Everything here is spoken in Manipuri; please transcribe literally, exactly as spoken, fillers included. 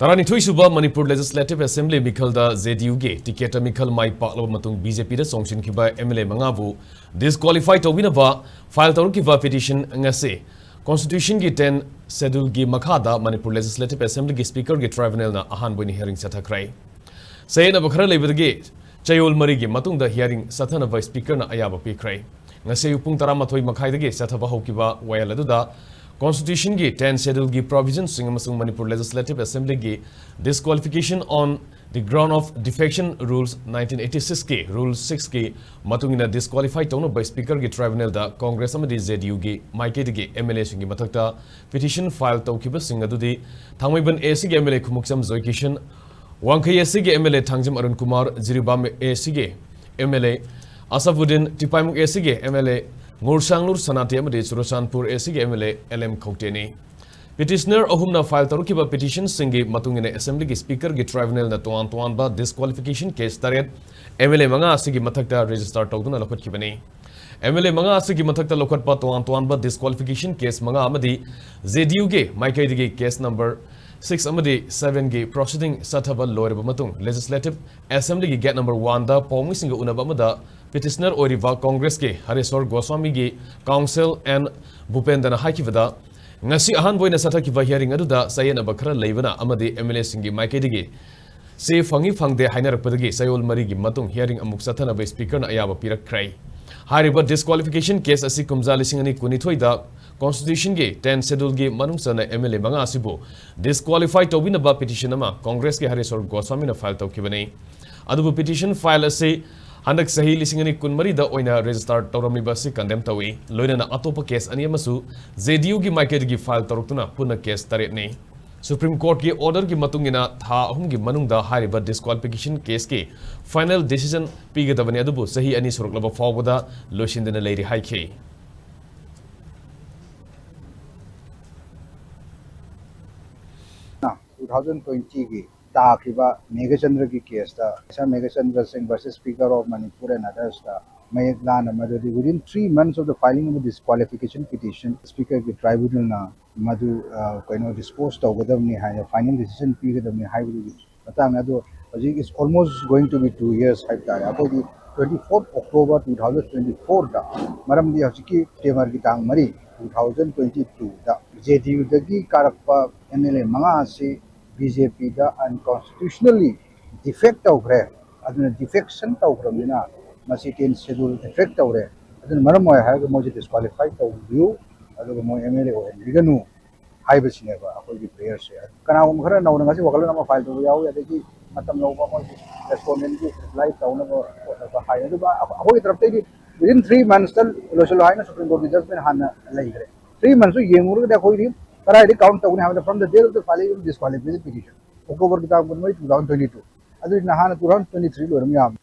ꯇꯔꯥꯅꯤꯊꯣꯏ ꯁꯨꯕ Manipur Legislative Assembly ꯃꯤꯈꯜꯗ J D U ꯒꯤ ticket ꯇ ꯃꯤꯈꯜ ꯃꯥꯏ ꯄꯥꯛꯂꯕ ꯃꯇꯨꯡ B J P the ꯆꯣꯡꯁꯤꯟꯈꯤꯕ M L A ꯃꯉꯥꯕꯨ disqualify ꯇꯧꯕꯤꯅꯕ file ꯇꯧꯔꯛꯈꯤꯕ petition ꯉꯁꯤ Constitution ꯒꯤ ten Schedule ꯒꯤ ꯃꯈꯥꯗ ꯃꯅꯤꯄꯨꯔ Legislative Assembly ꯒꯤ Speaker ꯒꯤ tribunal ꯅ ꯑꯍꯥꯟꯕ ꯑꯣꯏꯅ hearing ꯆꯠꯊꯈ꯭ꯔꯦ꯫ ꯆꯌꯦꯠꯅꯕ ꯈꯔ ꯂꯩꯕꯗꯒꯤ ꯆꯌꯣꯜ ꯃꯔꯤꯒꯤ ꯃꯇꯨꯡꯗ hearing ꯆꯠꯊꯅꯕ Speaker ꯅ ꯑꯌꯥꯕ ꯄꯤꯈ꯭ꯔꯦ꯫ ꯉꯁꯤ ꯑꯌꯨꯛ ꯄꯨꯡ ꯇꯔꯥꯃꯥꯊꯣꯏ ꯃꯈꯥꯏꯗꯒꯤ ꯆꯠꯊꯕ ꯍꯧꯈꯤꯕ ꯋꯥꯌꯦꯜ ꯑꯗꯨꯗ Constitution ꯒꯤ ten Schedule ꯒꯤ provision ꯁꯤꯡ ꯑꯃꯁꯨꯡ ꯃꯅꯤꯄꯨꯔ Legislative Assembly ꯒꯤ Disqualification on the Ground of Defection Rules nineteen eighty six ꯀꯤ Rule six ꯀꯤ ꯃꯇꯨꯡ ꯏꯟꯅ disqualify ꯇꯧꯅꯕ Speaker ꯒꯤ tribunal ꯗ Congress ꯑꯃꯗꯤ J D U ꯒꯤ ꯃꯥꯏꯀꯩꯗꯒꯤ M L A ꯁꯤꯡꯒꯤ ꯃꯊꯛꯇ petition file ꯇꯧꯈꯤꯕꯁꯤꯡ ꯑꯗꯨꯗꯤ ꯊꯥꯡꯃꯩꯕꯟ A C ꯒꯤ M L A ꯈꯨꯃꯨꯛꯆꯝ ꯖꯣꯏꯀꯤꯁꯟ, ꯋꯥꯡꯈꯩ A C ꯒꯤ M L A Thangjam Arun Kumar, Jiribam A C ꯒꯤ M L A ꯑꯁꯐꯨꯗꯤꯟ, ꯇꯤꯄꯥꯏꯃꯨꯛ A C ꯒꯤ M L A ꯉꯨꯔꯁꯥꯡꯂꯨꯔ ꯁꯅꯥꯇꯤ ꯑꯃꯗꯤ ꯆꯨꯔꯆꯥꯟꯄꯨꯔ A C ꯒꯤ M L A L M ꯈꯧꯇꯦꯅꯤ꯫ Petitioner ꯑꯍꯨꯝꯅ file ꯇꯧꯔꯛꯈꯤꯕ petition ꯁꯤꯡꯒꯤ ꯃꯇꯨꯡ ꯏꯟꯅ Assembly ꯒꯤ Speaker ꯒꯤ tribunal ꯅ ꯇꯣꯉꯥꯟ ꯇꯣꯉꯥꯟꯕ disqualification case ꯇꯔꯦꯠ M L A ꯃꯉꯥ ꯑꯁꯤꯒꯤ ꯃꯊꯛꯇ register ꯇꯧꯗꯨꯅ ꯂꯧꯈꯠꯈꯤꯕꯅꯤ꯫ M L A ꯃꯉꯥ ꯑꯁꯤꯒꯤ ꯃꯊꯛꯇ ꯂꯧꯈꯠꯄ ꯇꯣꯉꯥꯟ ꯇꯣꯉꯥꯟꯕ disqualification case ꯃꯉꯥ ꯑꯃꯗꯤ J D U ꯒꯤ ꯃꯥꯏꯀꯩꯗꯒꯤ case number six ꯑꯃꯗꯤ seven ꯒꯤ proceeding ꯆꯠꯊꯕ ꯂꯣꯏꯔꯕ ꯃꯇꯨꯡ Legislative Assembly ꯒꯤ gate number one ꯗ ꯄꯥꯎꯃꯤꯁꯤꯡꯒ ꯎꯅꯕ ꯑꯃꯗ petitioner ꯑꯣꯏꯔꯤꯕ Congress ꯀꯤ ꯍꯔꯦꯁ꯭ꯋꯔ ꯒꯣꯁ꯭ꯋꯥꯃꯤꯒꯤ counsel N ꯚꯨꯄꯦꯟꯗꯅ ꯍꯥꯏꯈꯤꯕꯗ, ꯉꯁꯤ ꯑꯍꯥꯟꯕ ꯑꯣꯏꯅ ꯆꯠꯊꯈꯤꯕ hearing ꯑꯗꯨꯗ ꯆꯌꯦꯠꯅꯕ ꯈꯔ ꯂꯩꯕꯅ ꯑꯃꯗꯤ M L A ꯁꯤꯡꯒꯤ ꯃꯥꯏꯀꯩꯗꯒꯤ ꯆꯦ ꯐꯪꯏ ꯐꯪꯗꯦ ꯍꯥꯏꯅꯔꯛꯄꯗꯒꯤ ꯆꯌꯣꯜ ꯃꯔꯤꯒꯤ ꯃꯇꯨꯡ hearing ꯑꯃꯨꯛ ꯆꯠꯊꯅꯕ Speaker ꯅ ꯑꯌꯥꯕ ꯄꯤꯔꯛꯈ꯭ꯔꯦ꯫ ꯍꯥꯏꯔꯤꯕ disqualification case ꯑꯁꯤ ꯀꯨꯝꯖꯥ ꯂꯤꯁꯤꯡ ꯑꯅꯤ ꯀꯨꯟꯅꯤꯊꯣꯏꯗ Constitution ꯒꯤ ten Schedule ꯒꯤ ꯃꯅꯨꯡ ꯆꯟꯅ M L A ꯃꯉꯥ ꯑꯁꯤꯕꯨ disqualify ꯇꯧꯕꯤꯅꯕ petition ꯑꯃ Congress ꯀꯤ ꯍꯔꯦꯁ꯭ꯋꯔ ꯒꯣꯁ꯭ꯋꯥꯃꯤꯅ file ꯇꯧꯈꯤꯕꯅꯤ꯫ ꯑꯗꯨꯕꯨ petition file ꯑꯁꯤ ꯍꯟꯗꯛ ꯆꯍꯤ ꯂꯤꯁꯤꯡ ꯑꯅꯤ ꯀꯨꯟꯃꯔꯤꯗ ꯑꯣꯏꯅ register ꯇꯧꯔꯝꯂꯤꯕ ꯑꯁꯤ condemn ꯇꯧꯏ꯫ ꯂꯣꯏꯅꯅ ꯑꯇꯣꯞꯄ case ꯑꯅꯤ ꯑꯃꯁꯨ J D U ꯒꯤ ꯃꯥꯏꯀꯩꯗꯒꯤ file ꯇꯧꯔꯛꯇꯨꯅ ꯄꯨꯟꯅ case ꯇꯔꯦꯠꯅꯤ꯫ Supreme Court ꯀꯤ order ꯒꯤ ꯃꯇꯨꯡ ꯏꯟꯅ ꯊꯥ ꯑꯍꯨꯝꯒꯤ ꯃꯅꯨꯡꯗ ꯍꯥꯏꯔꯤꯕ disqualification case ꯀꯤ final decision ꯄꯤꯒꯗꯕꯅꯤ, ꯑꯗꯨꯕꯨ ꯆꯍꯤ ꯑꯅꯤ ꯁꯨꯔꯛꯂꯕ ꯐꯥꯎꯕꯗ ꯂꯣꯏꯁꯤꯟꯗꯅ ꯂꯩꯔꯤ ꯍꯥꯏꯈꯤ꯫ Two thousand twenty ꯒꯤ ꯇꯥꯈꯤꯕ ꯃꯦꯘꯆꯟꯗ꯭ꯔꯒꯤ case ꯇ, ꯁꯥꯔ ꯃꯦꯘꯆꯟꯗ꯭ꯔ ꯁꯤꯡ versus Speaker of Manipur and others ꯇ ꯃꯌꯦꯛ ꯂꯥꯅ ꯃꯗꯨꯗꯤ within three months of the filing of a disqualification petition, speakerꯒꯤ tribunalꯅ ꯃꯗꯨ ꯀꯩꯅꯣ dispose ꯇꯧꯒꯗꯕꯅꯤ ꯍꯥꯏꯅ, final decision ꯄꯤꯒꯗꯕꯅꯤ ꯍꯥꯏꯕꯗꯨꯒꯤ ꯃꯇꯥꯡꯗ꯫ ꯑꯗꯣ ꯍꯧꯖꯤꯛ it's almost going to be two years ꯍꯥꯏꯕ ꯇꯥꯔꯦ꯫ ꯑꯩꯈꯣꯏꯒꯤ twenty fourth October two thousand twenty fourꯗ, ꯃꯔꯝꯗꯤ ꯍꯧꯖꯤꯛꯀꯤ Septemberꯒꯤ ꯇꯥꯡ ꯃꯔꯤ, two thousand twenty twoꯗ JDUꯗꯒꯤ ꯀꯥꯔꯛꯄ MLA ꯃꯉꯥ ꯑꯁꯤ BJPꯗ unconstitutionally defect ꯇꯧꯈ꯭ꯔꯦ꯫ ꯑꯗꯨꯅ defection ꯇꯧꯈ꯭ꯔꯕꯅꯤꯅ ꯃꯁꯤ ten schedule defect ꯇꯧꯔꯦ꯫ ꯑꯗꯨꯅ ꯃꯔꯝ ꯑꯣꯏ ꯍꯥꯏꯔꯒ ꯃꯣꯏꯁꯦ disqualify ꯇꯧꯕꯤꯌꯨ, ꯑꯗꯨꯒ ꯃꯣꯏ MLA ꯑꯣꯏꯍꯟꯕꯤꯒꯅꯨ ꯍꯥꯏꯕꯁꯤꯅꯦꯕ ꯑꯩꯈꯣꯏꯒꯤ prayerꯁꯦ꯫ ꯀꯅꯥꯒꯨꯝꯕ ꯈꯔ ꯅꯧꯅ ꯉꯁꯤ ꯋꯥꯈꯜꯂꯣꯟ ꯑꯃ file ꯇꯧꯕ ꯌꯥꯎꯏ, ꯑꯗꯒꯤ ꯃꯇꯝ ꯂꯧꯕ, ꯃꯣꯏꯒꯤ respondentꯀꯤ reply ꯇꯧꯅꯕ ꯈꯣꯠꯅꯕ ꯍꯥꯏ꯫ ꯑꯗꯨꯒ ꯑꯩꯈꯣꯏꯒꯤ ꯇꯔꯞꯇꯩꯗꯤ within three monthsꯇ ꯂꯣꯏꯁꯤꯜꯂꯣ ꯍꯥꯏꯅ Supreme Courtꯀꯤ judgment ꯍꯥꯟꯅ ꯂꯩꯈ꯭ꯔꯦ꯫ Three monthsꯇꯨ ꯌꯦꯡꯉꯨꯔꯒꯗꯤ ꯑꯩꯈꯣꯏꯗꯤ ꯀꯗꯥꯏꯗꯒꯤ count ꯇꯧꯒꯅꯤ ꯍꯥꯏꯕꯗ, from the date of the filing of disqualification, Octoberꯒꯤ ꯇꯥꯡ ꯀꯨꯟꯃꯔꯤ, two thousand twenty two, ꯑꯗꯨꯗꯤ ꯅꯍꯥꯟꯅ two thousand twenty three ꯂꯣꯏꯔꯝ ꯌꯥꯕꯅꯤ꯫